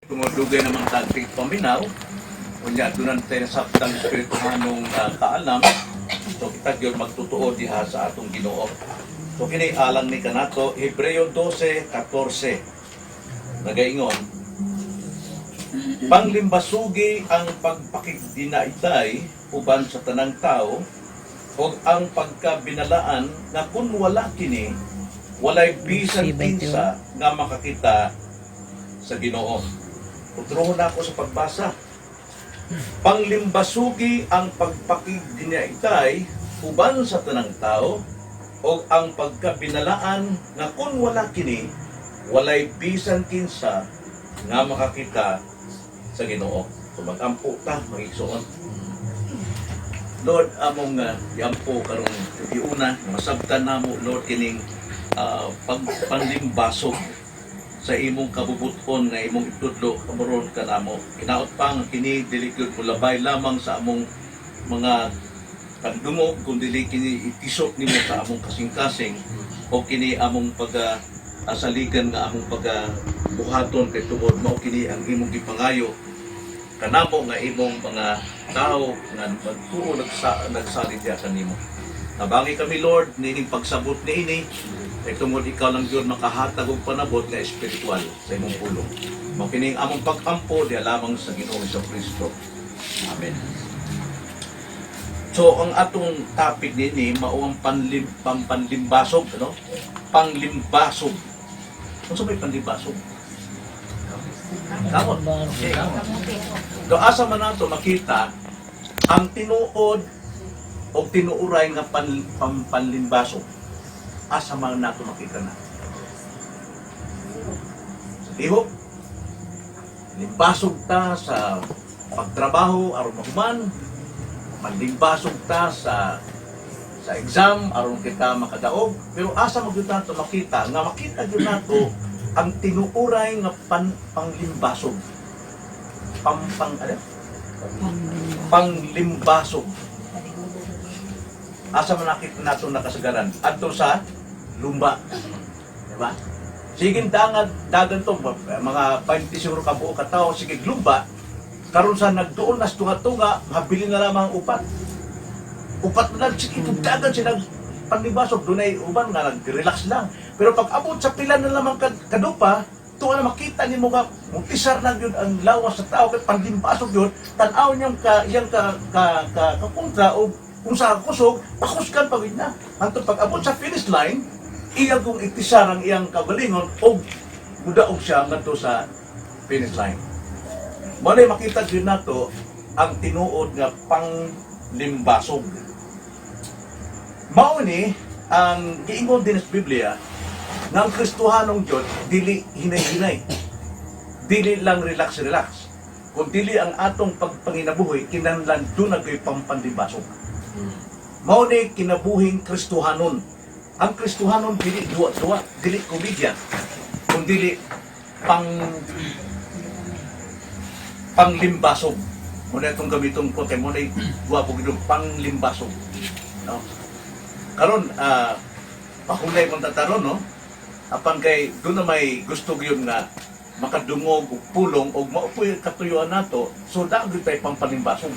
Tungod dugay naman tagtig paminaw, unya dunan tayo nasabtang espirituhanong kaalam, so kita gyud magtutuo diha sa atong Ginoo. So kini alang ni kanato, Hebreo 12:14. Nagaingon, "Panglimbasugi ang pagpakigdinaitay uban sa tanang tao ug ang pagkabinalaan nga kun wala kini, walay bisan kinsa nga makakita sa Ginoo." Utruhon na ako sa pagbasa. Panglimbasugi ang pagpakigdinaitay uban sa tanang tao ug ang pagkabinalaan nga kun wala kini, walay bisan kinsa nga makakita sa Ginoo. So magampo ta, mga igsoon. Lord, among giampo karong una, masabtan namo, Lord, kining pagpanlimbasog sa imong kabubuton nga imong itudlo kamoron kanamo. Hinaot pa nga kini dili gyud molabay lamang sa among mga pagdungog, kun dili kini itisok nimo sa among kasing-kasing o kini among pag asaligan nga among pag buhaton, kay tungod mao kini ang imong gipangayo kanamo nga imong mga tao nga magtuo nagsalig diha kanimo. Tabangi kami, Lord, nining pagsabot niini, kay tungod ikaw lang gyud makahatag og panabot nga espiritual sa imong pulong. Mao kini ang among pag-ampo diha lamang sa Ginoong Kristo. Amen. So ang atong topic nini mao ang pampanlimbasog, ano? Panglimbasog. Unsa may panlimbasog? Kamot. Okay. Do asa man nato makita ang tinuod o tinuuray nga pampanlimbasog? Asa man nato makita na? Sa lihok. Limbasog ta sa pagtrabaho aron mahuman. Panlimbasog ta sa exam aron kita makadaog. Pero asa man gyud nato makita nga makita gyud nato ang tinuuray nga panglimbasog? Pampang ano? Panglimbasog. Asa man nakita nato nakasagaran? Adto sa lumba. Diba? Sige dangan dagan to mga 20 siguro ka buo ka tawo sige lumba, karon sa nagduol nas tunga-tunga, habilin na lamang ang upat. Upat na lang sige dagan sila panlimbasog. Dunay uban nga nag-relax lang. Pero pag abot sa pila na lamang kadupa, tuwa na makita nimo nga mutisar na gyud ang lawas sa tao kay panlimbasog gyud. Tan-aw niyang ka iyang ka ka ka, kakontra o kung sa kusog, pakusgan pa gyud na. Hantod pag abot sa finish line, iya kung itisar ang iyang kagalingon og mudaog siya ngadto sa finish line. Mao na makita gyud nato ang tinuod nga panglimbasog. Mao ni ang giingon din sa Biblia nga ang Kristohanong Dios dili hinay-hinay. Dili lang relax-relax. Kung dili ang atong pagpanginabuhi kinahanglan duna gyud pampanlimbasog. Mao ni kinabuhing Kristohanon. Ang Kristohanon dili duwa-duwa, dili komedya, kung dili panglimbasog. Muna itong gamiton ko kay mo na duwa po gid panglimbasog. No? Karon pahulay mong tataron, no? Apan kay doon na may gusto gyud nga makadungog og pulong og mao po'y katuyuan nato, so da gyud tay pampalimbasog.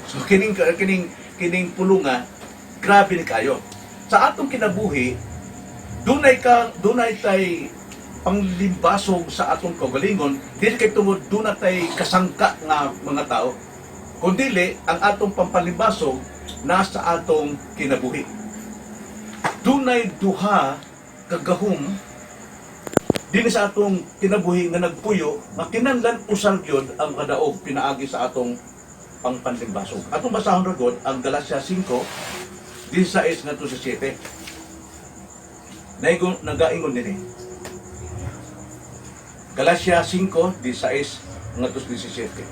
So kining kining kining pulunga grabe ni kayo. Sa atong kinabuhi, dunay tay panglimbasog sa atong kaugalingon, dili kay tungod duna tay kasangka nga mga tao. Kung dili, ang atong pampalimbasog nasa atong kinabuhi. Dunay duha kagahom dinhi sa atong kinabuhi nga nagpuyo nga kinahanglan usal gyud ang kadaog pinaagi sa atong pangpanlimbasog. Atong basahon ra gud ang Galacia 5:16 ngadto sa 7. Naigon nagaingon dinhi. Galacia 5:16 ngadto sa 17.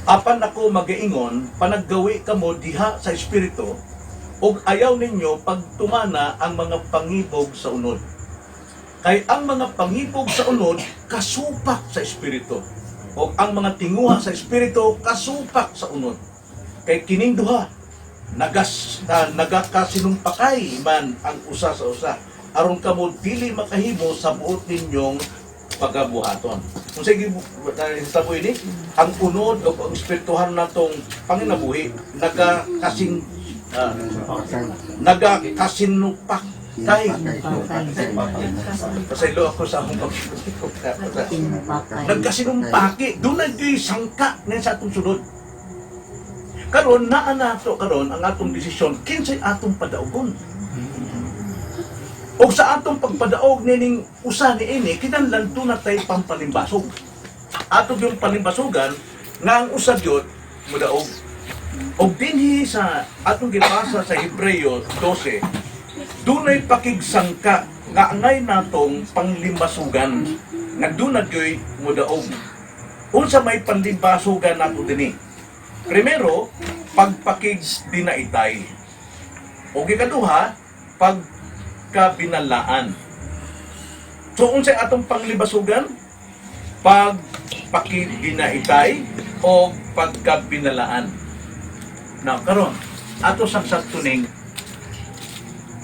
"Apan ako magaingon, panaggawi kamo diha sa Espiritu, ug ayaw ninyo pagtumana ang mga pangibog sa unod. Kay ang mga pangibog sa unod kasupak sa Espiritu, ug ang mga tinguha sa Espiritu kasupak sa unod. Kay kining duha nagakasinumpakay man ang usa sa usa, aron kamo dili makahimo sa buot ninyong pagabuhaton. Kung sige tabo ini, ang unod o ang espirituhan natong panginabuhi nagakasinupak kay. Pasaylo ako sa akong pag nagkasinumpaki, doon na sangka na sa atong sulod. Karon naa nato karon ang atong desisyon kinsay atong padaugon. O sa atong pagpadaog nining usa niini, kinahanglan doon na tay pampalimbasog. Ato yung palimbasugan nga ang usa gyud modaog. Og dinhi sa atong gibasa sa Hebreo 12, dunay pakigsangka nga angay natong panglimbasugan nga doon na gyoy modaog. Unsa may panlimbasugan nato dinhi? Primero, pagpakig dinaitay. O ikaduha, pagkabinalaan. So unsay atong panglimbasugan? Pagpakigdinaitay o pagkabinalaan. Now, karon, ato sang tuning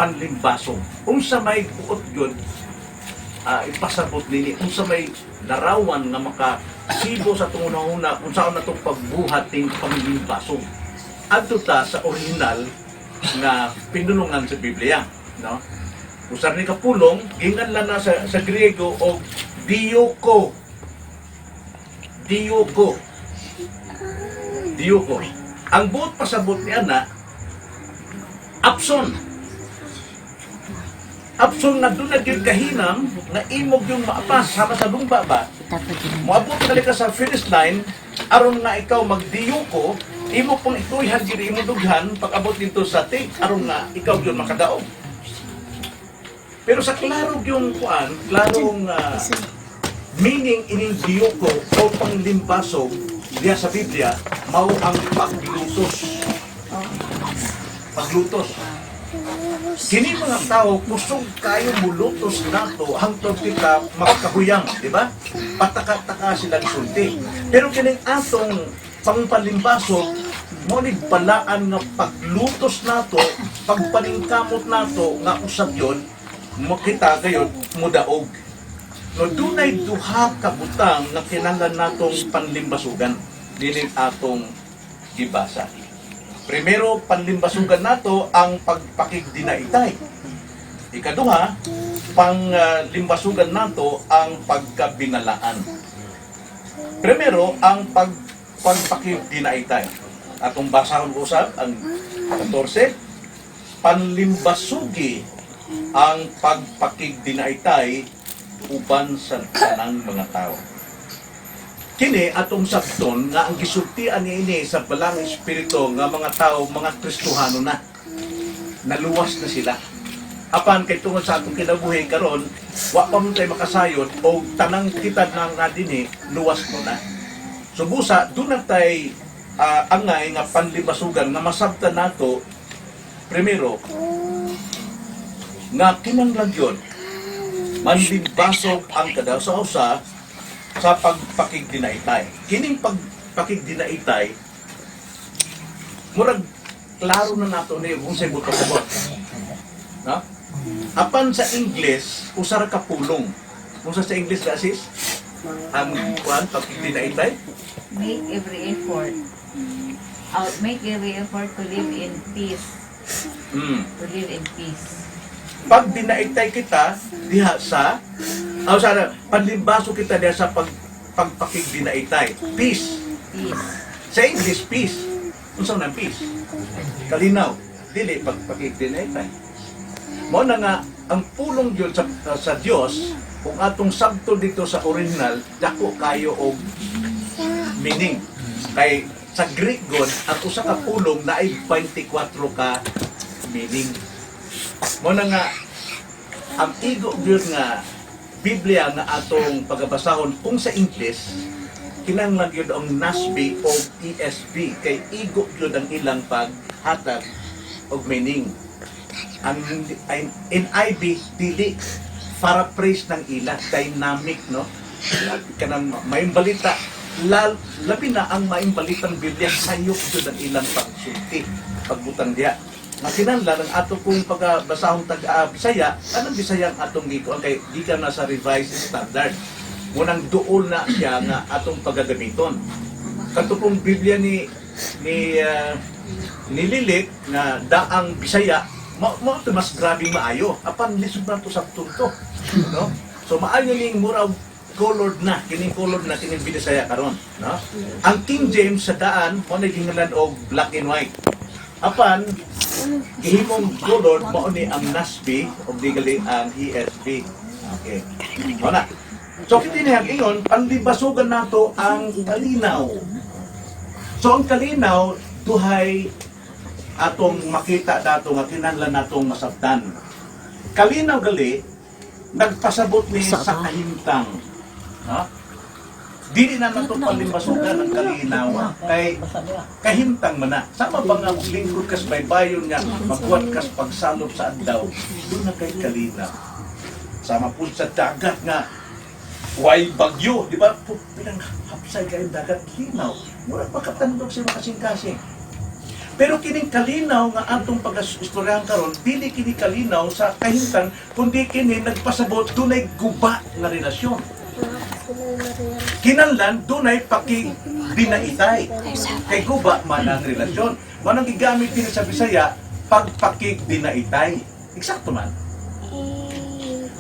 panlimbasog. Unsa may buot gyud ipasabot nini, unsa may larawan nga makasibo sa atong una kung saan na itong pagbuhat ning panglimbasog? Adto ta sa original nga pinulungan sa Biblia, no? Usar ni kapulong, ginganlan na sa Griego og dioko. Dioko. Dioko. Ang buot pasabot ni ana, apson. Apson nga doon na gyud kahinam nga imog yung maapas sama sa lumba ba? Moabot ka ka sa finish line aron nga ikaw magdiyuko, imo pong ituyhan gyud imo dughan pag abot dito sa tape aron nga ikaw gyud makadaog. Pero sa klaro yung kuan, klarong meaning ining diyuko o panglimbasog diya sa Biblia mao ang paglutos. Paglutos. Kini mga tao kusog kayo mulutos nato hangtod kita makakahuyang, di ba? Pataka-taka silang sulti. Pero kining atong pangpalimbasog mo ni balaan nga paglutos nato, pagpaningkamot nato nga usab yon mo kita gayon mudaog. No, dunay duha ka butang nga kinahanglan natong panlimbasugan dining atong gibasa. Primero, panlimbasugan nato ang pagpakigdinaitay. Ikaduha, panglimbasugan nato ang pagkabinalaan. Primero, ang pagpakigdinaitay. Atong basahon usab ang 14, panlimbasugi ang pagpakigdinaitay uban sa tanang mga tao. Kini atong sabton nga ang gisultian niini sa Balang Espiritu nga mga tao, mga Kristohano na. Naluwas na sila. Apan kay tungod sa atong kinabuhi karon, wa pa man tay makasayod o tanang kita nang nga dinhi luwas mo na. So busa doon na tay angay nga panlibasugan nga masabtan nato primero nga kinahanglan yun manlimbasog ang kadausa sa pagpakigdinaitay. Kining pagpakigdinaitay, murag klaro na nato ni kung sa buto sabot. No? Apan sa English, usa ra ka pulong. Kung sa English ka sis, ang kuan pagpakigdinaitay? Make every effort. Out, make every effort to live in peace. To live in peace. Pag dinaitay kita diha sa oh, sana panlimbaso kita diha sa pagpakigdinaitay. Peace. Peace. Sa English, peace. Unsa man ang peace? Kalinaw. Dili pagpakigdinaitay. Mao na nga ang pulong gyud sa Dios kung atong sabto dito sa original, dako kayo og meaning. Kay sa Greek god, ang usa ka pulong naay 24 ka meaning. Mao na nga ang igo gyud nga Biblia nga atong pagabasahon kung sa English, kinahanglan gyud ang NASB o ESV kay igo gyud ang ilang paghatag og meaning. Ang NIV dili, paraphrase ng ila, dynamic, no? Kanang maayong balita, labi na ang maayong balitang Biblia, sayop gyud ang ilang pagsulti, pagbutang diha. Nga kinahanglan ang ato kung pagabasahon tag Bisaya, anong Bisaya ang atong gikuan kay gikan na sa Revised Standard. Munang duol na siya nga atong pagagamiton. Kato pong Biblia ni ni ah, ni Lilit nga daang Bisaya, mao mao to mas grabing maayo. Apan lisod na to sa to, no? So maayo ning mura colored na, kining colored na kining Binisaya karon, no? Ang King James sa daan mo na gihingalan og black and white. Apan gihimong colored mao ni ang NASB ug di gali ang ESV. Okay. Mao na. So kini ang ingon, panlimbasugan nato ang kalinaw. So ang kalinaw duhay atong makita dato nga kinahanglan natong masabtan. Kalinaw gali nagpasabot ni sa kahimtang. Ha? Dili na nato panlimbasugan ang kalinaw kay kahimtang man na. Sama pa nga lingkod kas baybayon nga magbuhat kas pagsalop sa adlaw, doon na kay kalinaw. Sama po sa dagat nga way bagyo, di ba? Pinang hapsay kayo dagat linaw. Mura makatandog sa mga kasing-kasing. Pero kining kalinaw nga atong pag-istoryahan karon, dili kini kalinaw sa kahimtang, kundi kini nagpasabot dunay guba nga relasyon. Kinanlan dunay pakigdinaitay. Kay guba man ang relasyon. Manang gigamit din sa Bisaya pagpakigdinaitay. Eksakto man.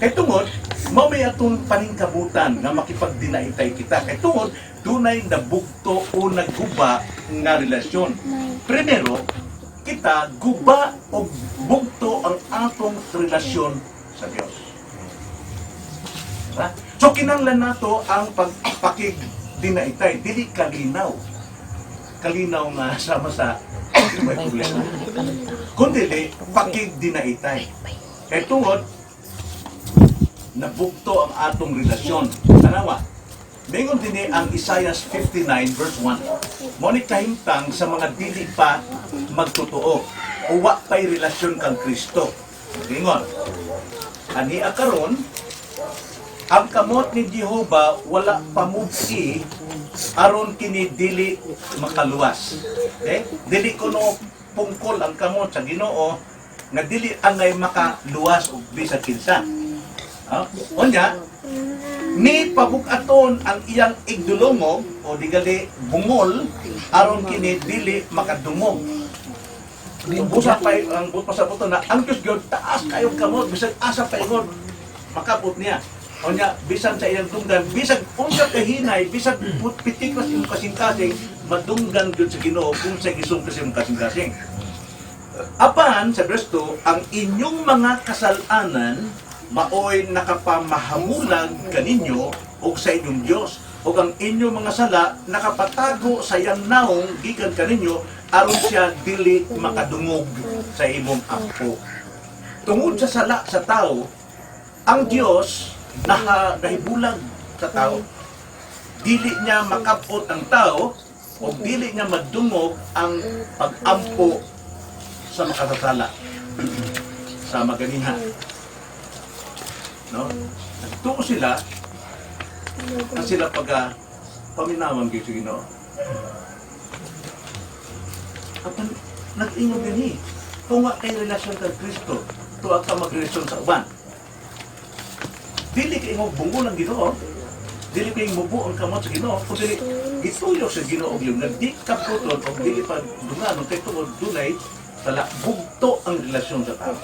Kay tungod, mao may atong paningkabutan nga makipagdinaitay kita. Kay tungod, dunay nabugto o naguba nga relasyon. Primero, kita guba o bugto ang atong relasyon sa Dios. Diba? So kinanglan nato ang pagpakigdinaitay, dili kalinaw. Kalinaw nga sama sa may problema. Kundi pakigdinaitay. Kay tungod, nabugto ang atong relasyon. Tanawa. Mingon dinhi ang Isaiah 59 verse 1. Mo ni kahimtang sa mga dili pa magtotoo o wa pa'y relasyon kang Kristo. Ingon. Ani karon ang kamot ni Jehova wala pamugi aron kini dili makaluwas. Okay? Dili kuno pungkol ang kamot sa Ginoo nga dili angay makaluwas og bisan kinsa. Ha? Unya, ni pabug-aton ang iyang igdulongog o digali bungol aron kini dili makadungog. So, busa pa ang pasabot na ang Diyos gyud taas kayong kamot bisan asa pa ingon makabot niya. Unya bisan sa iyang dunggan, bisan unsa kahinay, bisan pitiklas imong kasing-kasing, madunggan gyud sa Ginoo kung sa gisungka sa imong kasing-kasing. Apan sa verse 2, ang inyong mga kasalanan maoy nakapamahamulag kaninyo og sa inyong Dios, ug ang inyong mga sala nakapatago sa iyang naong gikan kaninyo aron siya dili makadungog sa imong ampo. Tungod sa sala sa tao, ang Dios nahibulag sa tao. Dili niya makapot ang tao o dili niya madungog ang pag-ampo sa makasasala sa maganiha. No? Nagtuo sila na sila pagka paminawan gyud sa Ginoo. Apan nag-ingon dinhi, kung wa kay relasyon kay Kristo, tuwa ka magrelasyon sa uban. Dili kay imong bungol ang Ginoo, dili kay mubo ang kamot sa Ginoo, kung dili gituyo sa Ginoo yun nga di kaputon o dili pa dunganon kay tungod dunay sala, bugto ang relasyon sa tao.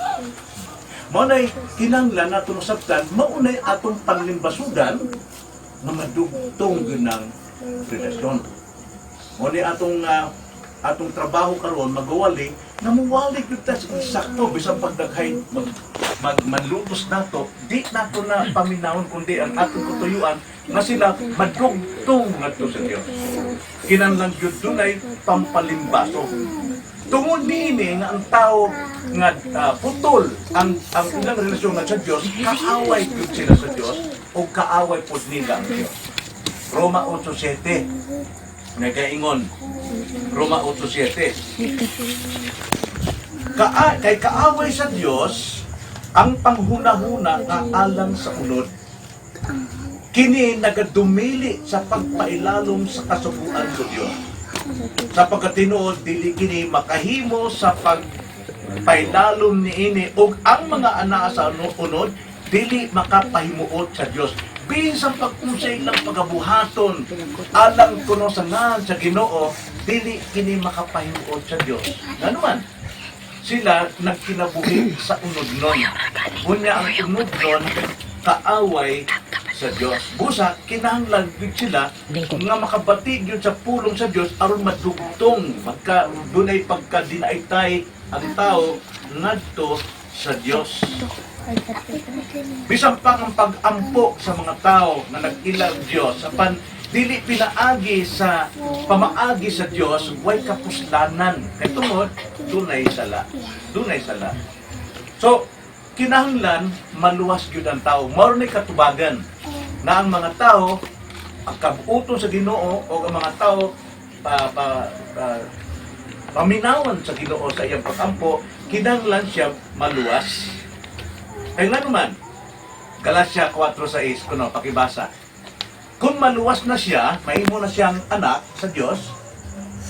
Mao nay kinahanglan nato masabtan, maunay atong panlimbasugan nga madugtong gyud ng relasyon. Mao ni atong trabaho karon magwali nga muwali gyud ta sa eksakto bisan pagdaghay mag, mag manlutos nato, di nato na paminawon kundi ang atong katuyuan nga sila madugtong ngadto sa Dios. Kinahanglan gyud dunay pampalimbaso. Tungod niini nga ang tao nga putol ang ilang relasyon nga sa Dios, kaaway gyud sila sa Dios o kaaway pud nila ang Dios. Roma 8:7. Nagaingon Roma 8:7. Kay kaaway sa Dios ang panghunahuna nga alang sa unod. Kini nagadumili sa pagpailalom sa kasuguan sa Dios. Sa pagkatinuod, dili kini makahimo sa pagpailalom niini ug ang mga anaa sa unod dili makapahimuot sa Dios. Bisan pag unsay ilang pagabuhaton alang kuno sa ngalan sa Ginoo, dili kini makapahimuot sa Dios. Ngano man sila nagkinabuhi sa unodnon. Unya ang unodnon kaaway sa Dios. Busa kinahanglan gyud sila nga makabati gyud sa pulong sa Dios aron madugtong magka dunay pagkadinaitay ang tao ngadto sa Dios. Bisan pa ang pag-ampo sa mga tao na nag-ilang Dios apan dili pinaagi sa pamaagi sa Dios, way kapuslanan kay tungod dunay sala. Dunay sala. So kinahanglan maluwas gyud ang tao. Mao ni katubagan na ang mga tao ang kabuoton sa Ginoo o ang mga tao pa, pa, pa paminawan sa Ginoo sa iyang pag-ampo, kinahanglan siya maluwas. Kay ngano man, Galatia 4:6 kuno, pakibasa. Kung maluwas na siya, mahimo na siyang anak sa Dios,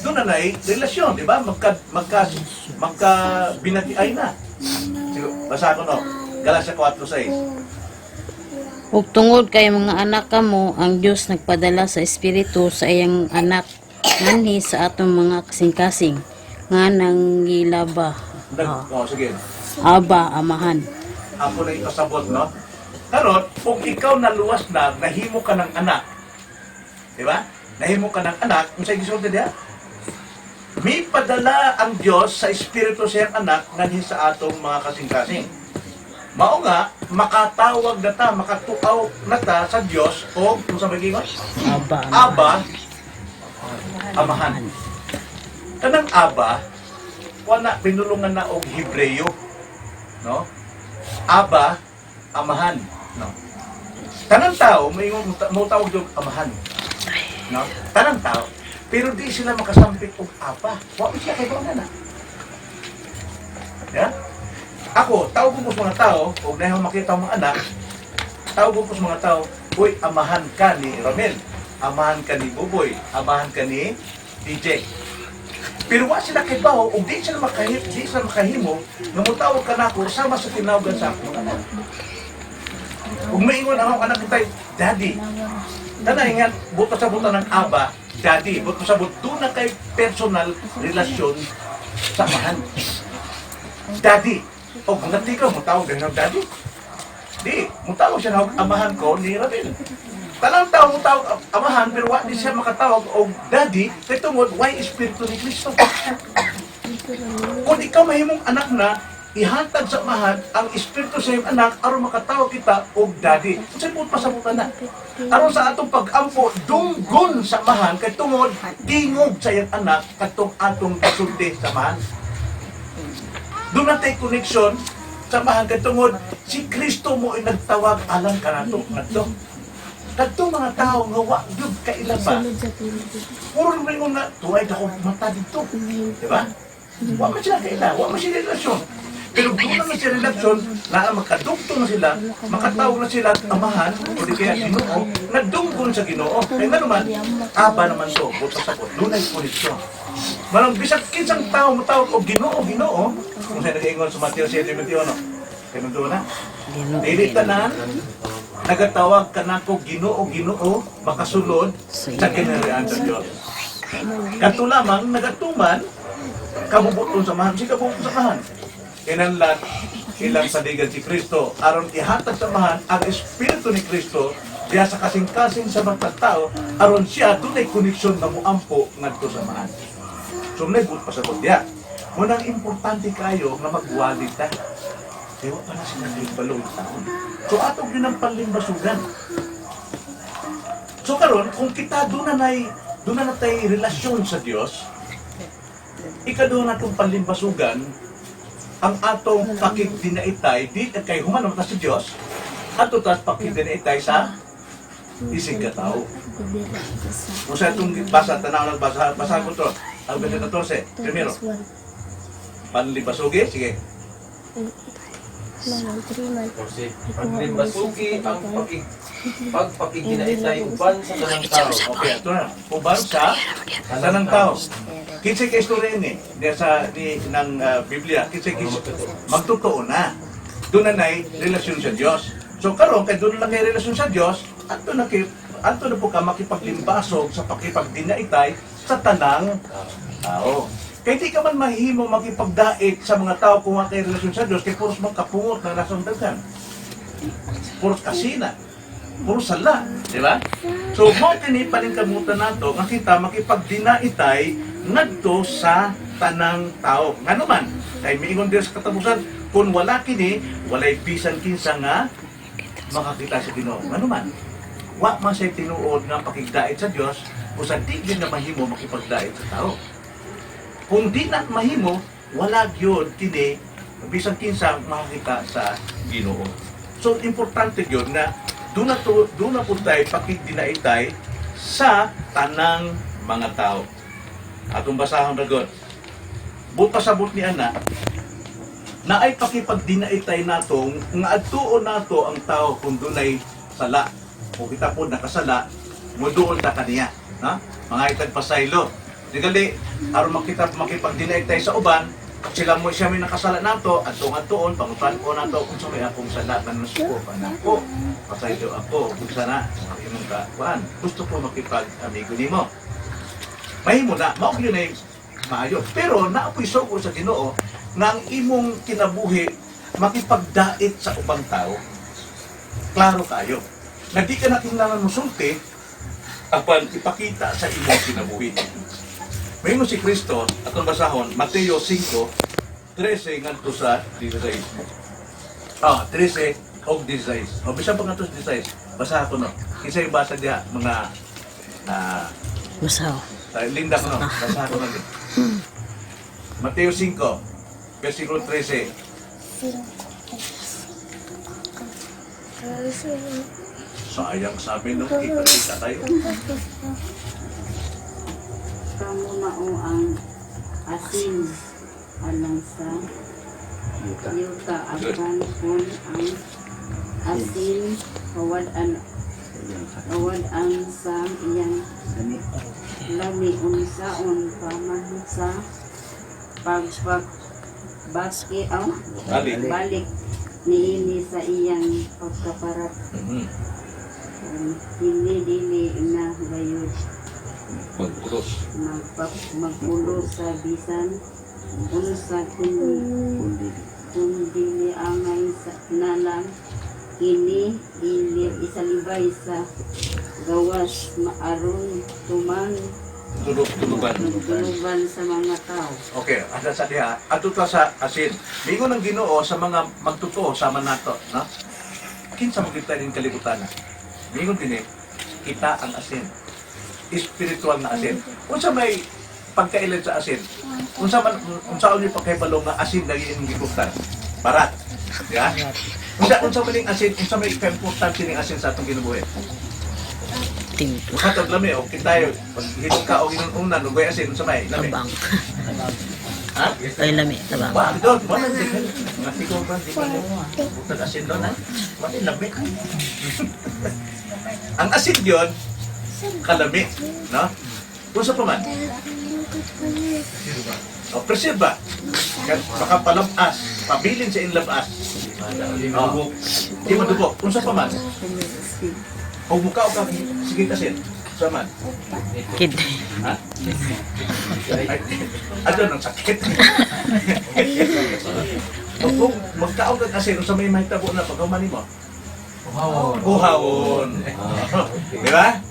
doon na na'y relasyon, di ba? Magka, magka, magka binatiay na. Sige, basa ko no. Galatia 4:6. Ug tungod kay mga anak kamo, ang Dios nagpadala sa Espiritu sa iyang anak nganhi sa atong mga kasing-kasing nga nangilaba. Nag, oh, sige. Aba, Amahan. Ako na ipasabot, no? Karon, kung ikaw naluwas na, nahimo ka ng anak. Di ba? Nahimo ka ng anak, unsay gisulti diha? May padala ang Dios sa Espiritu sa iyang anak nganhi sa atong mga kasing-kasing. Mao nga, makatawag na ta, makatuaw na ta sa Dios o kung sa magiingon? Aba, Amahan. Aba, Amahan. Kanang Aba, wala pinulungan na og Hebreyo, no? Aba, Amahan, no? Tanang tao may mo tawag og Amahan. No? Tanang tao, pero di sila makasampit og Aba. Wa man siya kay na. Yeah? Ako, tawag ko sa mga tao, og nahiho makita ang mga anak, tawag ko sa mga tao, "Uy, amahan ka ni Ramel, amahan ka ni Buboy, amahan ka ni DJ." Pero wa sila kay bawo, ug di sila makahimo, nga motawag ka nako sama sa tinawagan sa akong anak. Ug maingon ang akong anak kitay, "Daddy." Tanay nga, buto sa buta ng Aba, Daddy. Buto sa buto, doon na kay personal relasyon sa amahan. Daddy. O kung ka, mutawag ka ng Daddy. Di, mutawag siya na amahan ko ni Ramil. Tanang tao mutawag amahan, pero wa di siya makatawag og Daddy, kay tungod, way Espiritu ni Kristo. Kung ikaw mahimong anak na, ihatag sa amahan ang Espiritu sa iyong anak aron makatawag kita og Daddy. Unsay buot pasabutan na? Aron sa atong pag-ampo, dunggon sa amahan kay tungod tingog sa iyang anak katong atong gisulti sa amahan. Doon natin connection sa amahan kay tungod si Kristo mo ay nagtawag alang kanato ngadto. Kadto mga tao nga wa gyud kaila ba. Puro ringon nga tuway ako mata dito. Di ba? Wa man sila kaila, wa man sila relasyon. Pero doon na sila relasyon, na makadugtong na sila, makatawag na sila at Amahan, o di kaya Ginoo, nagdunggon sa Ginoo. Kaya nga naman, Aba naman to, buta sa ko, doon ay koneksyon. Manang bisag kinsang tao mo tawag og Ginoo, Ginoo, kung sa nag-ingon sa Mateo 7:21, kaya doon na, Ginoo. dili tanan, nagatawag kanako Ginoo, Ginoo, makasulod sa kinaharian sa Dios. Kadto lamang nagatuman kabubuton sa amahan, si kabubuton sa amahan. Kinahanglan ilang saligan si Kristo aron ihatag sa amahan ang Espiritu ni Kristo diha sa kasing-kasing sa mga tao aron siya dunay koneksyon nga moampo ngadto sa amahan. So may good pasabot diha. Munang importante kayo nga magwali ta. Kaya wa pa na sila balong taon. So atong yun ang panlimbasugan. So karon kung kita doon na natay relasyon sa Dios, ikaduha natong panlimbasugan ang atong pakigdinaitay di kay human ta sa Dios ato tas pakigdinaitay sa isig ka tao. Kung sa itong basa, tanaw ng basa, basa ko to. Ang verse 14, primero, panlimbasugi, sige. Paglimbasugi ang pagpakiginaitay uban sa tanang tao. Okay, ito na. Uban sa tanang tao. Kinsay kay istorya ini diya sa ni ng Biblia, kinsay kay magtotoo na. Doon na na'y relasyon sa Dios. So karon kay doon lang kay relasyon sa Dios, adto na po ka makipaglimbasog sa pakipagdinaitay sa tanang tao. Kay di ka man mahimo makipagdait sa mga tao kung wa kay relasyon sa Dios, kay puros mga kapungot na nasang daghan. Puros kasina. Puros sala, di ba? So mao kini paningkamutan nato nga kita makipagdinaitay ngadto sa tanang tao. Ngano man, kay miingon diri sa katapusan, kung wala kini, walay bisan kinsa nga makakita sa Ginoo. Ngano man, wa man siya tinuod nga pakigdait sa Dios usa di gyud na mahimo makipagdait sa tao. Kung di na mahimo, wala gyud kini bisan kinsa makakita sa Ginoo. So importante gyud na doon na po tayo pakigdinaitay sa tanang mga tao. Atong basahon ragon. Buta sabot ni ana na ay pakipagdinaitay natong nga adtuon nato ang tao kung dunay sala. Kung kita po nakasala, muduol ta kaniya. Ha? Mga itag pasaylo. Di gali, aron makita makipagdinaitay sa uban, sila mo siya may nakasala nato, adto adtuon, pangutan ko nato kung sa may akong sala man masuko pa nako. Pasaylo ako kung sana ang imong kakuan. Gusto ko makipag-amigo nimo. Mahimo na, mao gyud na maayo. Pero naapoy sugo sa Ginoo nga ang imong kinabuhi makipagdait sa ubang tao. Klaro kayo. Na di ka na kinahanglan mosulti apan ipakita sa imong kinabuhi. Mahimo si Kristo, atong basahon, Mateo 5, 13 ngadto sa 16. Ah, 13 og 16. O bisan pa ngadto sa 16. Basa ko no. Kinsa yung basa diha mga Masaw. Ay, Linda ko no. Basa ko na din. Mateo 5, versikulo 13. Sayang sa amin no, kita-kita tayo. Kamo mao ang asin alang sa yuta, apan kung ang asin kawad-an sa iyang lami, unsaon pa man sa pagpagbaki aw Balik. Balik niini sa iyang pagkaparat? Kini dili na gayud Pagkulos. Magpulo sa bisan unsa kun dili angay sa, na lang kini ili isalibay sa gawas maaron tuman Tulog, tulugan. tulugan sa mga tao. Okay, asa sa diha, adto ta sa asin. Mingon ang Ginoo sa mga magtotoo sama nato, no? Kinsa man kita ning kalibutan? Mingon dinhi, kita ang asin. Espiritual na asin. Unsa may pagkailan sa asin? Unsa man unsa ni pagkahibalo nga asin lagi imong giguktan? Barat. Di ba? Unsa man ning asin, unsa may kaimportante ning asin sa atong kinabuhi? Timpla. Katag lami og kita pag hinog ka og inunan og way asin, unsa may lami? Tabang. Ha? Ay, lami, tabang. Wah, doon, wala di ka. Mga sigaw ba, di ka mo. Butag asin doon, ha? Wala, lami. Ang asin yun, kalami. No? Unsa pa man? O, preserba. Baka palabas, pabilin sa inlabas. Oh. Di madubok. Unsa pa man? O mukha o ka, sige asin. Unsa man? Kid. Ha? Ay, ano nang sakit? O kung magkaon ka kasi unsa may mahitabo na paghuman nimo? Uhawon. Di ba?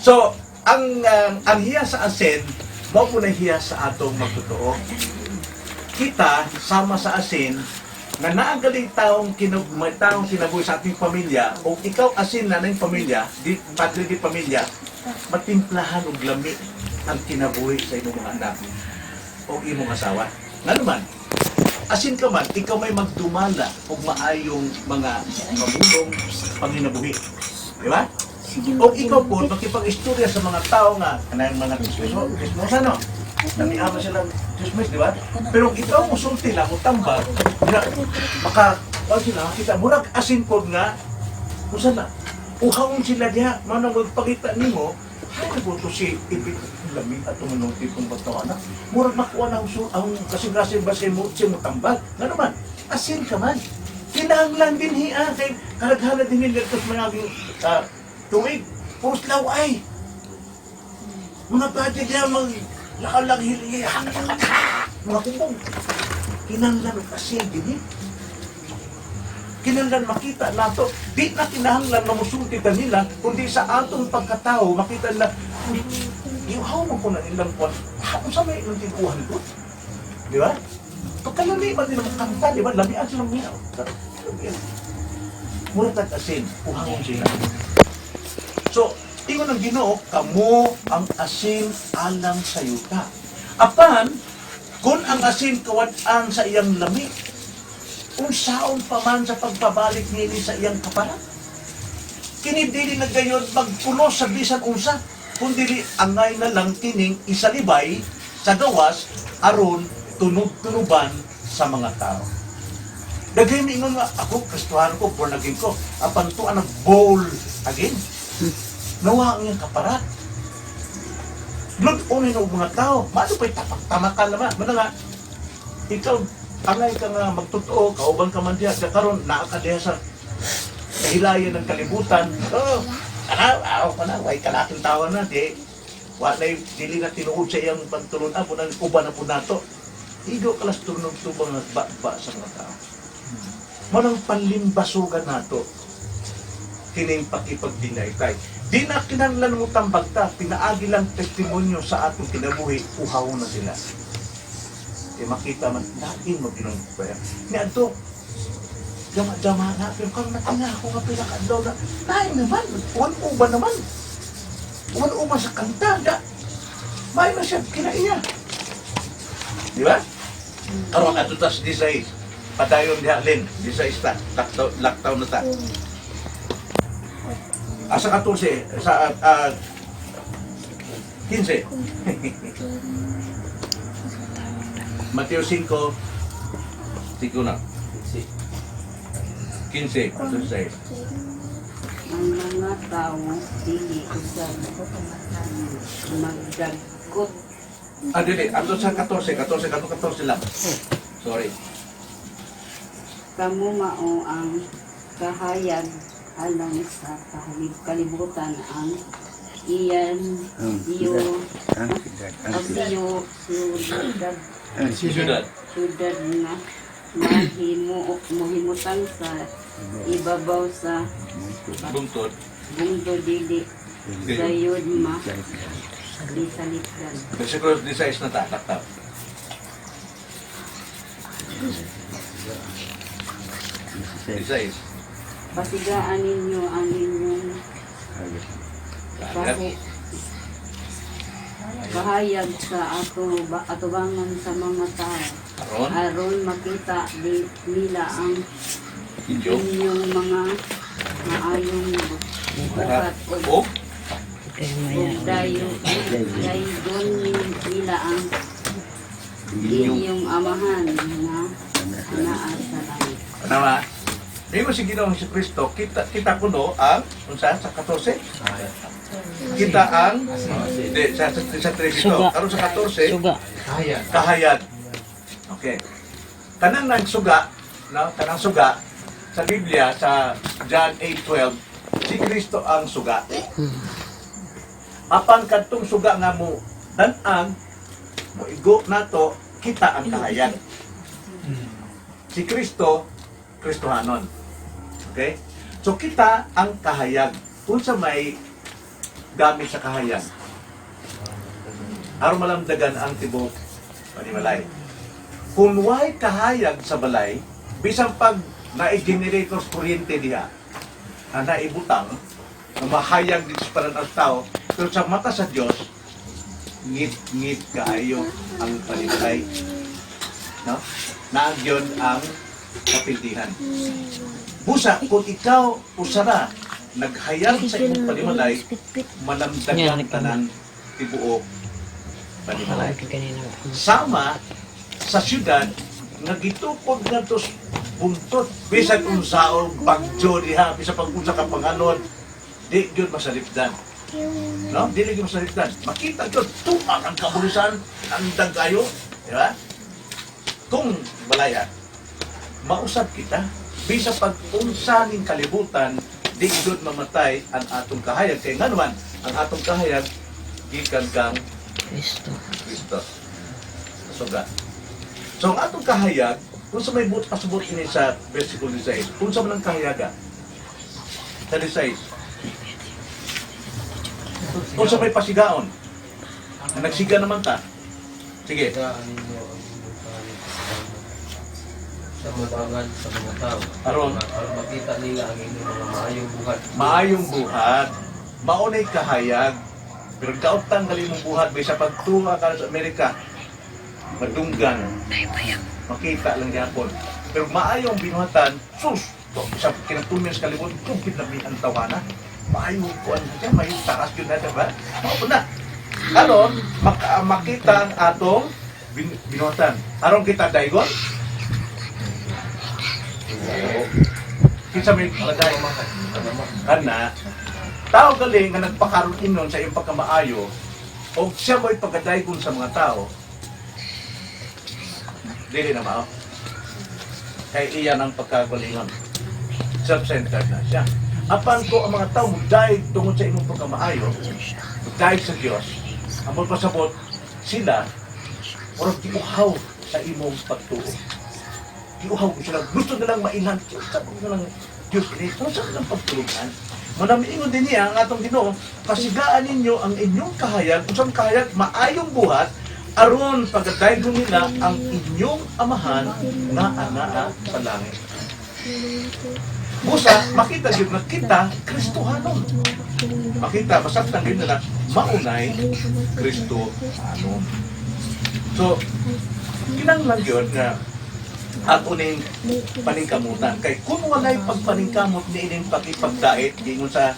So, ang hiya sa asin, mao po na hiya sa atong magtotoo. Kita sama sa asin na naagaling taong kinag may taong kinabuhi sa ating pamilya o ikaw asin na ng pamilya, di padre di pamilya, matimplahan og lami ang kinabuhi sa imong mga anak o imong asawa. Ngano man, asin ka man, ikaw may magdumala og maayong mga pamulong panginabuhi. Di ba? O ikaw po, makipag-istorya sa mga tao nga, kanang mga chismis, chismosa, no? Namiama sila chismis, di ba? Pero kung ikaw musulti lang o tambag, na, maka, o sila, kita, murag asin pod nga, usa na, uhawon sila diha, manang magpakita nimo, ay, po to si Ipit Lami at tumunong tipong pagtawa na. Murag makuha na ang kasing-kasing ba si mo, si mo tambag. Nga naman, asin ka man. Kinahanglan Kinahanglan din hiya kay karaghanan din nila sa mga tuig puros laway. Mga budget niya mag lakaw hili mga kumbong. Kinahanglan og asin dinhi. Kinahanglan makita nato. Di na kinahanglan na musulti ta nila, kundi sa atong pagkatao makita nila, "Uy, ihaw man ko na nilang kwan. Ha, unsa may ilang tinuuhan ko?" Di ba? Pagkalami man nila kanta, di ba? Lamian silang miyaw. Mura tag asin, uhangon sila. So, ingon ang Ginoo, kamo ang asin alang sa yuta. Apan, kung ang asin kawad-an sa iyang lami, unsaon pa man sa pagpabalik niini sa iyang kaparat? Kini dili na gayon magpulos sa bisan unsa, kun dili angay na lang kining isalibay sa gawas aron tunog-tunuban sa mga tao. Daghay miingon nga ako Kristohano ko, born again ko, apan tuan ang bowl again. Nawa ang iyang kaparat. Lud-onin og mga tao, maano pa'y tapak-tamakan naman. Mana nga, ikaw, angay ka nga magtotoo, kauban ka man diha, kaya karon naa ka diha sa kahilayan ng kalibutan. Oh, ana, aw pa na, way kalaking tawa na, di. Walay, dili na tinuod sa iyang pagtulun-an, po nang uban na po nato. Igo kalas tunog tubang ba sa mga tao. Manang panlimbasugan nato, kining pakipagdinaytay. Di na kinahanglan mo tambag ta, pinaagi lang testimonyo sa atong kinabuhi, uhaw na sila. Kaya makita man, lain mo ginong kaya. Ni adto, jama-jama na, pero kang natinga ako nga pila ka adlaw na, lain naman, uwan uban naman. Uwan uban sa kanta, da. May na siya, kinaiya. Di ba? Karon ato tas disay, padayon diha Lin, disay ta, lockdown, lockdown na ta. Asa 14, sa 15. Mateo 5, 5 na. 15, 16. Ang mga tao dili usab magdagkot. Ah, dili, ato sa 14, 14, 14 lang. Sorry. Kamo mao ang kahayag alang sa kalibutan, ang iyan iyo Ang siyudad. Ang ang siyudad. iyo siyudad. Ang Siyudad. Siyudad nga mahimo mohimutang sa ibabaw sa Bungtod. bungdo dili gayud ma isalipdan. Versikulo 16 na ta, laktaw. 16. Pasigaan ninyo ang inyong kahayag sa ato ba, atubangan sa mga tao Aron, aron makita di, nila ang inyo, inyong mga maayong buhat ug o, ug dayo daygon nila ang inyong. inyong amahan nga anaa sa langit. Ano ba? Digo si Ginoong si Kristo, kita kita kuno ang unsa sa 14? Kita ang di, sa 13 ito. Suga. Karon sa 14, Suga. Kahayag. Okay. Kanang nang suga, no? Kanang suga sa Biblia sa John 8:12, si Kristo ang suga. Apan kadtong suga nga mo dan-ang mo igo nato kita ang kahayag. Si Kristo, Kristohanon. Okay? So kita ang kahayag. Unsa may gamit sa kahayag? Aron malamdagan ang tibok panimalay. Kung way kahayag sa balay, bisan pag na-generator sa kuryente diha, na naibutang, na mahayag dito sa ang tao, pero sa mata sa Diyos, ngit-ngit kaayo ang panimalay. No? Naagyon ang kapildihan. Busa, kung ikaw usara, naghayag sa imong panimalay, malamdagan tanan tibuok panimalay. Sama sa syudad nga gitukod ngadto sa buntot bisan unsaon bagyo diha, bisan pag unsa ka panganod, di gyud masalipdan, no? Dili gyud masalipdan, makita gyud tumak ang kabulisan ang dagayo, di ba? Kung balaya mausab kita. Bisa pag unsa ning kalibutan, di gyud mamatay ang atong kahayag. Kay nga naman, ang atong kahayag gikan kang Kristo. Kristo. Suga. So ang atong kahayag, kung sa may buot pasabot ini sa versikulo 16, kung sa man ang kahayaga, sa 16, kung sa may pasigaon, na nagsiga naman ta. Sige. Sigaan ninyo ang inyong kahayag sa mabangan sa mga tao. Aron. Aron makita nila ang inyong mga maayong buhat. Maayong buhat, maunay kahayag, pero kautang gali mong buhat, bisa pagtuwa ka sa Amerika, madunggan, makita lang yapon. Pero maayong binuhatan, sus, to, sa kinatumin sa kalibutan, tugpit na ang tawana. Maayo ko ang siya, may taas yun na, diba? Mao na. Aron, makita ang atong binuhatan. Aron kita daigon? Kinsa may maday? Kana, tao galing nga nagpakaroon inon sa iyong pagkamaayo, o siya mo'y pagkadaygon sa mga tao, dili na mao. Kay iya ng pagkagalingon. Self-centered na siya. Apan ko ang mga tao mudayeg tungod sa imong pagkamaayo, mudayeg sa Dios, ang pasabot sila murag giuhaw sa imong pagtuo. Giuhaw ko sila. Gusto nilang mailhan. Diyos, sa na lang Diyos ini. Sa lang pagtulugan. Manamiingon din niya ang atong Ginoo, pasigaan ninyo ang inyong kahayag, unsang kahayag, maayong buhat, aron pagkadaygon nila ang inyong amahan nga anaa sa langit. Busa, makita gyud nga kita Kristohanon. Makita, masaktan gyud nila maunay Kristohanon. So, kinahanglan gyud nga ato ning paningkamutan. Kay kung walay pagpaningkamot ni ining pakipagdait, giingon sa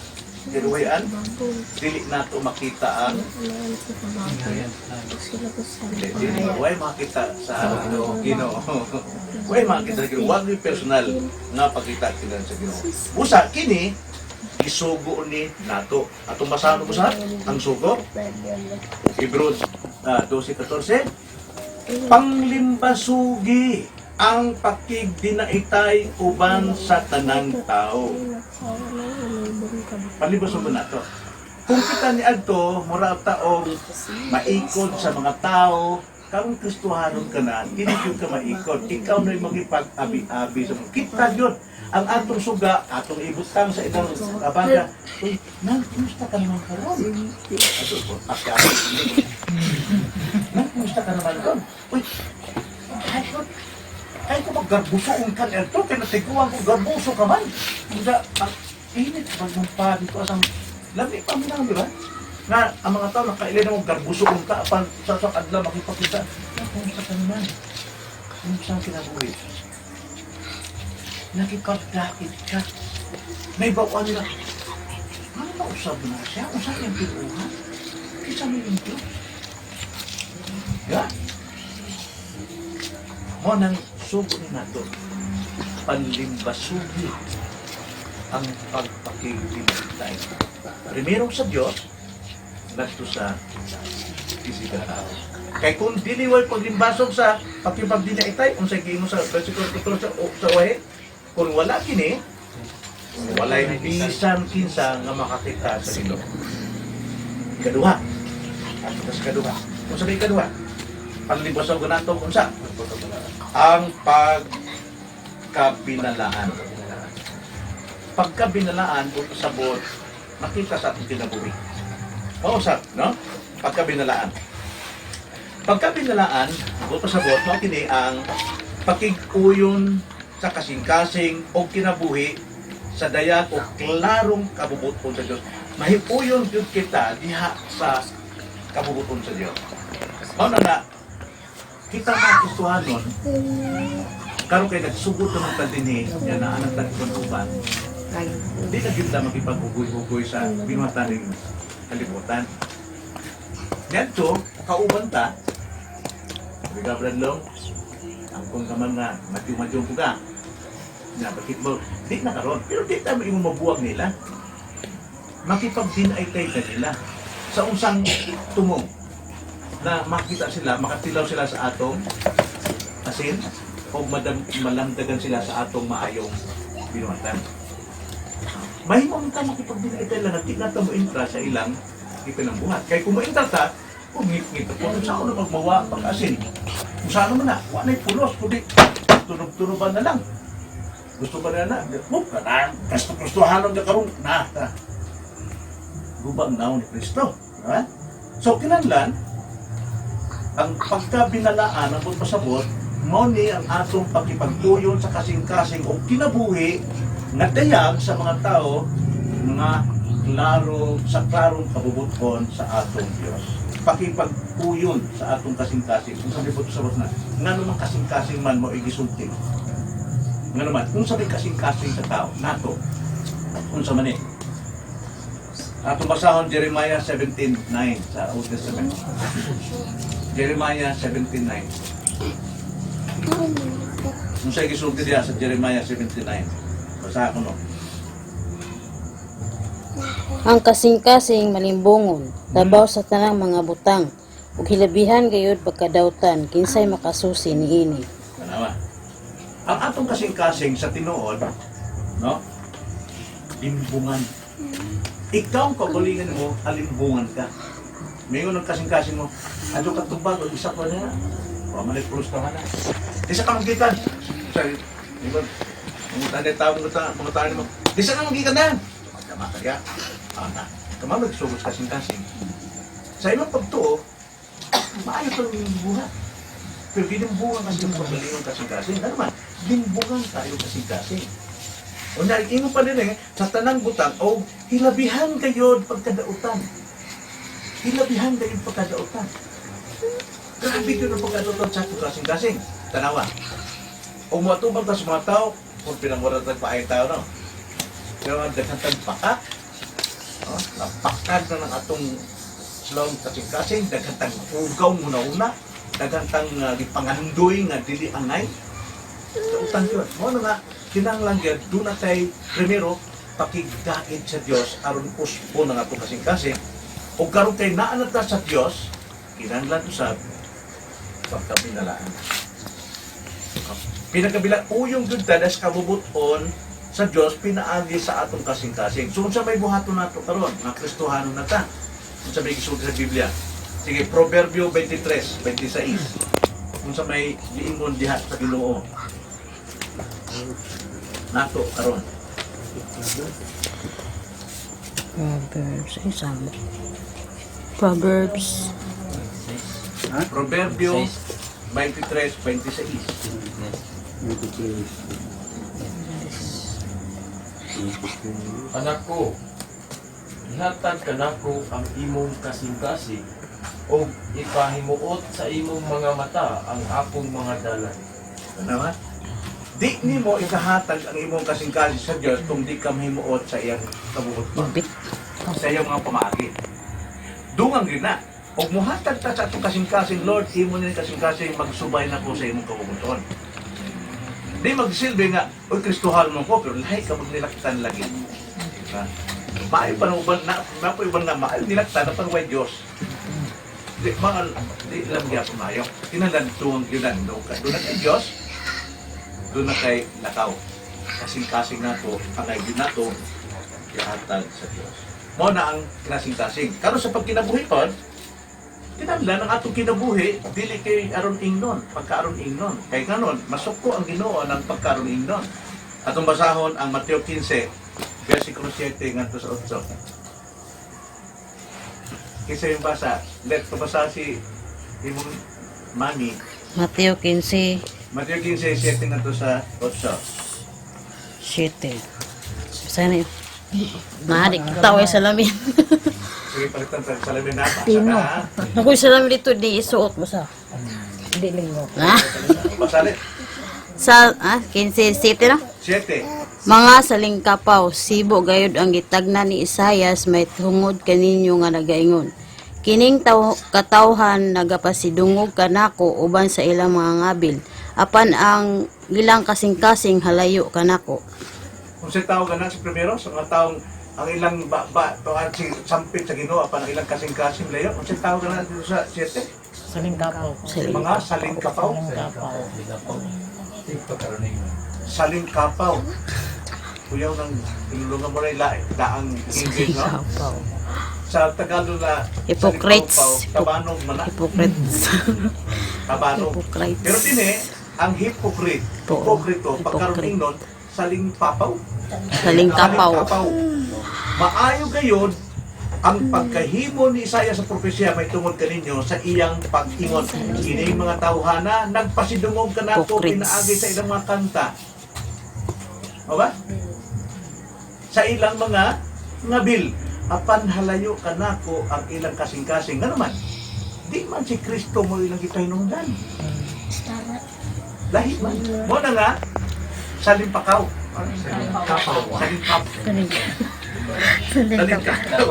Kiruwayan, dili nato makita ang dili, dili, way makita sa Ginoo. Way makita sa Ginoo. Wag ni personal nga pagkita kita sa Ginoo. Busa kini isugo ni nato. Atong basahon mo sa ang sugo. Hebrews 12:14. Panglimbasugi ang pakigdinaitay uban sa tanang tao. Panlimbasugi nato. Kung kita ni adto mura ta og maikod sa mga tao, karong Kristohanon ka na, dili gyud ka maikod. Ikaw na makipag-abi-abi sa mga kita gyud. Ang atong suga, atong ibutang sa ilang abaga. Uy, nang kumusta ka naman karon? Ato po, aki. Nang kumusta ka naman karon? Uy, ay ko, ay ko maggarbusoon ka nito, kaya natiguan ko garbuso ka man. Hindi, ang init ba yung pa dito asang lami pa mo na, di ba? Nga, ang mga tao nakailin mo garbusoon ka, apan sa adlaw makipagkita. Nang kumusta ka naman? Kumusta ang kinabuhi? Nakikagdakit ka. May bawa nila. Ano ba usab na siya? Usab yung pinuha? Kisa may yung Diyos. Ya? Mo nang sugo ni nato. Panlimbasugi ang pagpakigdinatay. Primero sa Diyos, ngadto sa isigaraw. Kay kung dili way paglimbasog sa pakipagdinaitay, unsay giingon sa versikulo 14 o sa wahe, kung wala kini, walay bisan kinsa nga makakita sa Ginoo. Ikaduha. Ato sa ikaduha. Kung sa ikaduha, panlimbasog nato unsa? Ang pagkabinalaan. Pagkabinalaan, sabot, makita sa atong kinabuhi. Mausap, no? Pagkabinalaan. Pagkabinalaan, buto sabot, mao kini ang pakig-uyon sa kasing-kasing o kinabuhi sa dayag o klarong kabubuton sa Dios. Mahiuyon gyud kita diha sa kabubuton sa Dios. Mao na nga kita mga Kristohanon, karon kay nagsugod naman ta dinhi, nya naa nang tagtuban. Di na gyud ta makipag-ugoy-ugoy sa binuhataning kalibutan. Ngadto, kauban ta, Biga Bradlong, ang kung ka man nga, madyo-madyo ko ka. Na, bakit mo, di na karon. Pero di tayo imo mabuwag nila. Makipag-dinay kay kanila. Sa unsang tumong na makita sila, makatilaw sila sa atong asin o madam, malamdagan sila sa atong maayong Binuhatan. Mahimo ang ta makipagbinuhatan lang at di na ta mo intra sa ilang ipinambuhat. Kay kung mo-intra ta, kung ngit-ngit po, sa ako na pagmawa, pag-asin. Kung saan naman na, wala na'y pulos, kundi tunog-tunoban na lang. Gusto ba na na? Oh, kana, Kristo-Kristohanon ka karong, na, ta. Gubang naon ni Kristo. Ha? So, kinahanglan, ang pagkabinalaan ang pagpasabot, mao ni ang atong pakipagtuyon sa kasing-kasing o kinabuhi nga dayag sa mga tao nga klaro sa klarong kabubuton sa atong Dios. Pakipagtuyon sa atong kasing-kasing. Kung sabi po sabot na, ngano man kasing-kasing man mo igisulti. Ngano man, kung sabi kasing-kasing sa tao, nato, kung sa man eh. Atong basahon Jeremiah 17:9 sa Old Testament. Jeremiah 17:9. Kung sa gisulti diya sa Jeremiah 79. Basa ako no. Ang kasing-kasing malimbongon, labaw sa tanang mga butang, ug hilabihan gayud pagkadawtan, kinsay makasusi niini. Tanawa. Ang atong kasing-kasing sa tinuod, no? Limbungan. Ikaw ang kagalingan mo, alimbungan ka. Mayon ang kasing-kasing mo, adyo ka tubag, o isa ko na. Wa man ay pulos ka na. Di sa ka magikan. Sorry. Ingon. Mga tao, mga tao, mga tao mo. Di sa ka magikan na. Tama ka ya. Ah, na. Kama magsugod sa kasing-kasing. Sa imong pagtuo, maayo pa yung buhat. Pero ginimbungan kasi yung pagalingon kasing-kasing. Ano man, limbungan tayo kasing-kasing. O naiingon pa din eh, sa tanang butang, o hilabihan kayo pagkadautan. Hilabihan kayo pagkadautan. Grabe yun ang pagkadautan sa atong kasing-kasing. Tanawa. O muatubang ta sa mga tao, kung pinangwala tag paay tao, no? Pero ang daghan tag pakak, no? Napakad na ng atong slong kasing-kasing, daghan tag ugaw muna-una, daghan tang gipangandoy nga dili angay. Kautan yun. Mo na nga, kinahanglan gyud doon na tay primero pakigdaid sa Dios aron usbo na nga atong kasing-kasing. O karon kay naa na ta sa Dios, kinahanglan usab pagkabinalaan. Pinakabila uyong gyud ta das kabubuton sa Dios pinaagi sa atong kasing-kasing. So unsa may buhaton nato karon nga Kristohanon na ta? Unsa may gisulti sa Biblia? Sige, Proverbio 23:26. Unsa may giingon diha sa Ginoo? Nato karon. Proverbs, ay sama. Proverbs. Proverbio 23:26. Anak ko, ihatag kanako ang imong kasing-kasing ug ipahimuot sa imong mga mata ang akong mga dalan. Ano ba? Di nimo ikahatag ang imong kasing-kasing sa Dios kung di ka mahimuot sa iyang kabubuton. Ibit. Sa iyang mga pamaagi. Dungang gina. Og muhatag ta sa atong kasing-kasing, Lord, imo ni kasing-kasing magsubay na ko sa imong kabubuton. Di magsilbi nga, oy Kristohan mo ko, pero lahi ka magnilaktan lagi. Diba? Maayo pa na uban na, maayo uban nga maayo nilaktan na way Dios. Di mga di lang gyapon maayo. Kinahanglan tuwang gyunan no ka. Doon na kay Dios, doon na kay lakaw. Kasing-kasing nato, ang gyud nato ihatag sa Dios. Mo na ang kasing-kasing. Karon sa pagkinabuhi pod, kinahanglan ang atong kinabuhi dili kay aron ingnon, pagkaaron ingnon. Kay kanon masuko ang Ginoo ng pagkaaron ingnon. Atong basahon ang Mateo 15 versikulo 7 ngadto sa 8. Kinsa yung basa? Let ko basa si imong mami. Mateo 15, Mateo 15, 7 ngadto sa 8. 7. Sana yun. Maaari, kita ko yung salamin. Sige, palitan sa salamin na. Basa na. Ha? Ako yung salamin dito, di isuot mo sa. Hindi linggo. Ah? Basa ulit. Sa, 15, 7 na? 7. Mga salingkapaw, sibo gayud ang gitagna ni Isayas may tungod kaninyo nga nagaingon. Kining katawhan nagapasidungog kanako uban sa ilang mga ngabil. Apan ang ilang kasing-kasing halayo kanako. Kung sa tao ka na sa primero, sa mga taong ang ilang ba, ba to ang si sampit sa Ginoo apan ang ilang kasing-kasing layo. Kung sa tao ka na dito sa 7, Salingkapaw. mga salingkapaw, Salingkapaw. salingkapaw. Kuyaw ng tinulungan mo rin daang English, no? Kapaw. Sa Tagalog na Hypocrites. Salikaw, tabanog man na. Hypocrites. Tabanog. Hypocrites. Pero din ang hypocrite, Po. hipokrito, pagkaroon Hypocrite. nun, saling papaw. Saling kapaw. Kapaw. Maayo gayon ang pagkahimo ni Isaiah sa propesya may tungod kaninyo sa iyang pag-ingon. Kini mga tawhana, nagpasidungog kanato Hypocrites. pinaagi sa ilang mga kanta. O ba? Sa ilang mga ngabil. Apan halayo kanako ang ilang kasing-kasing. Nga naman, di man si Kristo mo ilang gitahinungdan. Lahi man. Mo na nga, salimpakaw. Kapaw. Salimpaw. Salimpakaw.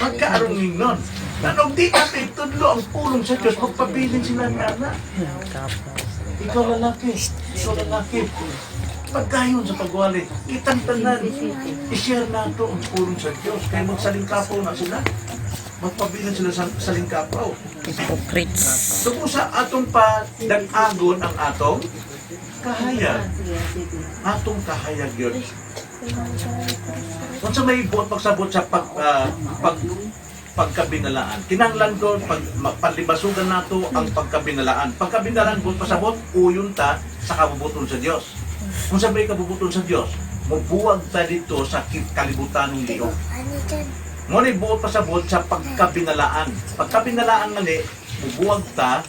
Magkaroon nun. Anong di natin tudlo ang pulong sa Diyos, magpabilin sila ni Ana. Ikaw lalaki, ikaw lalaki. Pagkayon sa pagwali, kitang tanan, i-share nato ang pulong sa Diyos. Kaya magsalingkapaw na sila. Magpabilin sila sa salingkapaw. Hypocrites. So kung sa atong pa dag-agon ang atong kahayag. Atong kahayag yun. Kung sa may buot pagsabot sa pagkabinalaan. Kinanglan ko pag palibasugan nato ang pagkabinalaan. Pagkabinalaan buot pasabot uyon ta sa kabubuton sa Dios. Kung sa may kabubuton sa Dios, mobuwag ta dito sa kalibutan ng liok. Mo ni buot pasabot sa pagkabinalaan. Pagkabinalaan ngani, mubuwag ta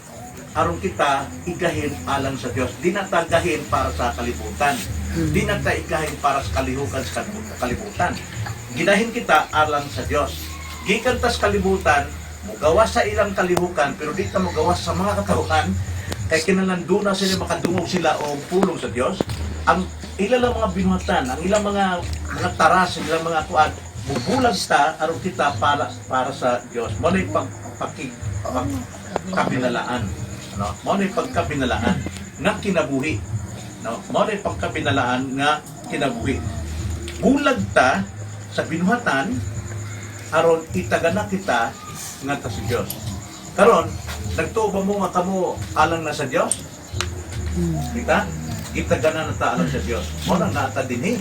aron kita igahin alang sa Dios. Di na ta gahin para sa kalibutan. Di na ta igahin para sa kalihukan sa kalibutan. Ginahin kita alang sa Dios. Gikan tas kalibutan, mugawas sa ilang kalihukan, pero di ta mugawas sa mga katawhan, kay kinahanglan na sila makadungog sila og pulong sa Dios. Ang ilang lang mga binuhatan, ang ilang mga mga taras, ang ilang mga kuan, mubulag ta aron kita para para sa Dios. Mo na pag paki, pagkabinalaan, no? Mo na pagkabinalaan nga kinabuhi, no? Mo na pagkabinalaan nga kinabuhi. Bulag ta sa binuhatan aron itagana kita ngadto sa Dios. Karon, nagtuo ba mo nga kamo alang na sa Dios? Kita? Itagana na ta alang sa Dios. Mo nang naata dinhi.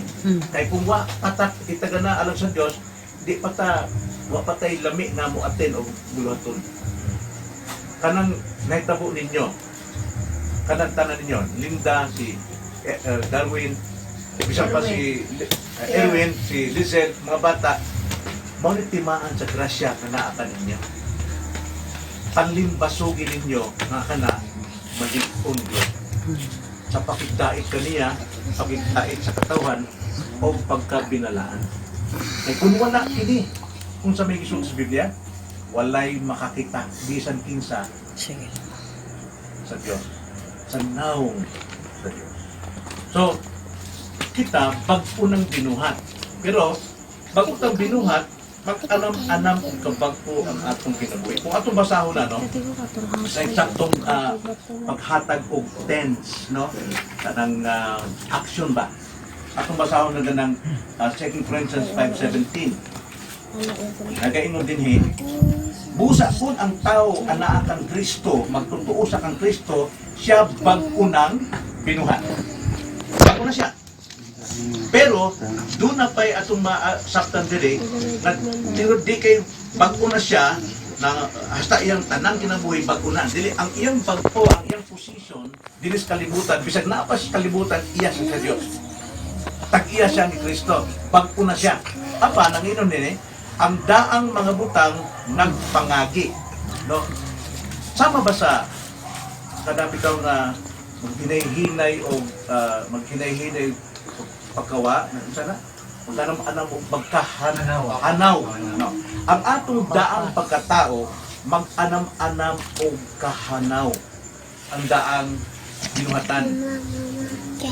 Kay kung wa patak itagana alang sa Dios, di pa ta wa pa tay lami nga mo aten og buluhaton. Kanang nahitabo ninyo, kanang tanan ninyo, Linda, si Darwin, bisan pa si Erwin, si Lizelle, mga bata, mao ni timaan sa grasya nga naa kaninyo. Panlimbasugi ninyo nga kana maging gyud. Sa pakigdait kaniya, pakigdait sa katawan, o pagkabinalaan. Kay kung wala kini, kung sa may gisuot sa Biblia, walay makakita bisan kinsa Sige. sa Dios, sa naong sa Dios. So, kita bag-o ng binuhat. Pero, bago kang binuhat, mag-anam-anam og kabag-o ang atong kinabuhi. Kung atong basahon na, no? Sa eksaktong paghatag og tense, no? Kanang action ba? Atong basahon na ganang 2 Corinthians 5:17. Nagaingon dinhi, busa kun ang tao anaa kang Kristo, magtotoo sa kang Kristo, siya bag-o ng binuhat. Bago na siya. Pero doon na pa'y atong maasaktan diri na pero di kay bag-o na siya na hasta iyang tanang kinabuhi bag-o na. Dili ang iyang bag-o, ang iyang position dili sa kalibutan, bisag naa pa sa kalibutan, iya siya sa Dios. Tag-iya siya ni Kristo. Bag-o na siya. Apa nang inon nini, ang daang mga butang nagpangagi. No? Sama ba sa kada bitaw nga maghinay-hinay o maghinay-hinay og pagkawa na unsa na? Magkanam-anam og pagkahanaw. Hanaw. No? Ang atong daang pagkatao mag-anam-anam og kahanaw. Ang daang binuhatan.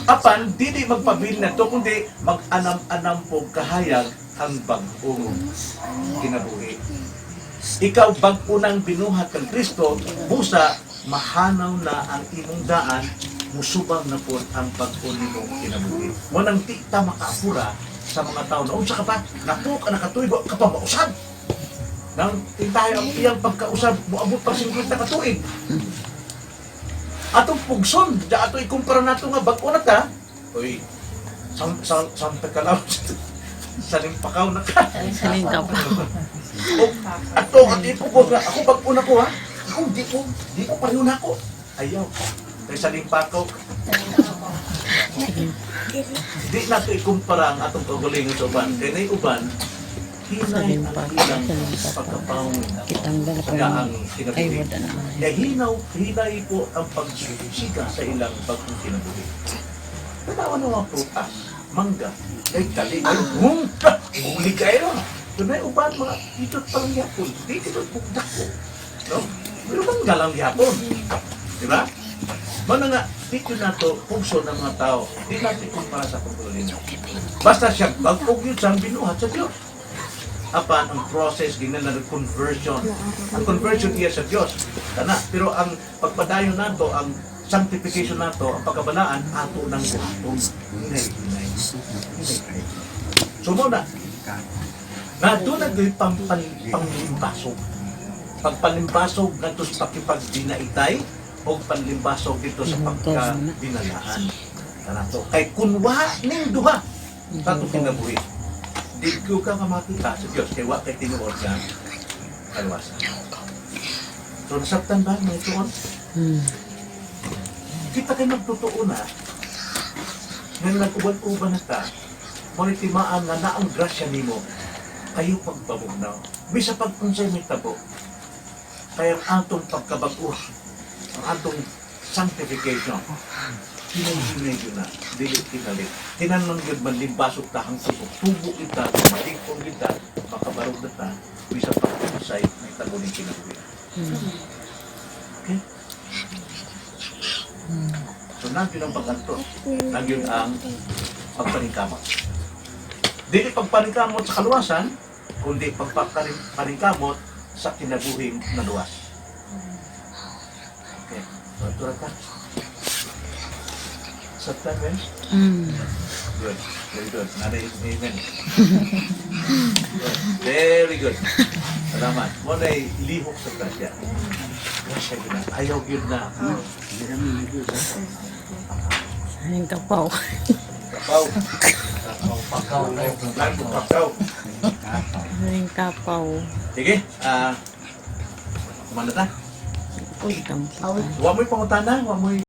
Apan dili magpabilin na to kundi mag-anam-anam og kahayag ang bag-ong kinabuhi. Ikaw bag-o nang binuhat kang Kristo, busa mahanaw na ang imong daan, musubang na po ang bag-o nimong kinabuhi. Mo nang di ta makaapura sa mga tao na unsa ka ba? Napo ka nakatuig, wa ka pa mausab. Nang tayo ang iyang pagkausab, moabot pa 50 ka tuig. Atong pugson, da ato ikumpara nato nga bag-o na ta. Uy, Sa pagkalaw sa limpakaw na ka. Saling kapaw. O, ato ang tipo ko nga ako pag una ko ha. Ako di ko pareho na ako. Ayaw. Kay sa limpakaw. Di na to ikumpara ang atong kaugalingon sa uban. Kay nay uban, hinay ang ilang pagkapaw Kitanggal ko sa ang Ay, kinabuhi. wala na. Kaya hinaw, hinay po ang pagsiga sa ilang bagong kinabuhi. Tanawa na mga prutas, mangga, ay dali, ay boom, huli kayo. Doon ay uban, mga dito pa lang yapon, dito pugdak ko. No? Pero mangga lang yapon. Di ba? Mana nga, dito na to, pugso ng mga tao, di natin kumpara sa pagkalingaw. Basta siya, bagpog yun siyang binuhat sa Diyos. Apan ang process ginala ng conversion. Ang conversion iya sa Dios. Kana, pero ang pagpadayon nato, ang sanctification nato, ang pagkabalaan ato nang buhaton. Hinay, hinay. Hinay. So mo na, na doon na doon panglimbasog. Pagpalimbasog ngadto sa pakipagbinaitay o panlimbasog dito sa pagkabinalaan. Kana to. Kay kunwa ning duha sa atong kinabuhi, di ko ka makita sa Diyos kay wa kay tinuod nga kaluwasan. So nasabtan ba mga ituon? Kita kay magtotoo na nga nag-uban-uban na ta, mo ni timaan nga naang grasya nimo kayo pagbabugnaw. Bisa pagkunsay may tabo. Kaya ang atong pagkabag-o, ang atong sanctification, hinay-hinay yun na, dili tinalik. Tinanong yun man limbasok ta hangtod og tubo kita, matingkong kita, makabarog na ta, bisa pagkunsay may tabo ni kinabuhi. Okay? So, nandiyon ang pag-antos. Nandiyon ang pagpaningkamot. Dili pagpaningkamot sa kaluwasan, kundi pagpaningkamot sa kinabuhing naluwas. Okay. So, ito ka. Sa time, eh? Good. Very good. Nanay, amen. Good. Very good. Salamat. Mo na lihok sa grasya. Grasya yun na. Ayaw yun na. Saling kapaw. Kapaw. Pakaw na. Pakaw. Saling kapaw. Sige. Ah, kumanda ta. Uy, kampaw. Wa mo'y pangutana, wa mo'y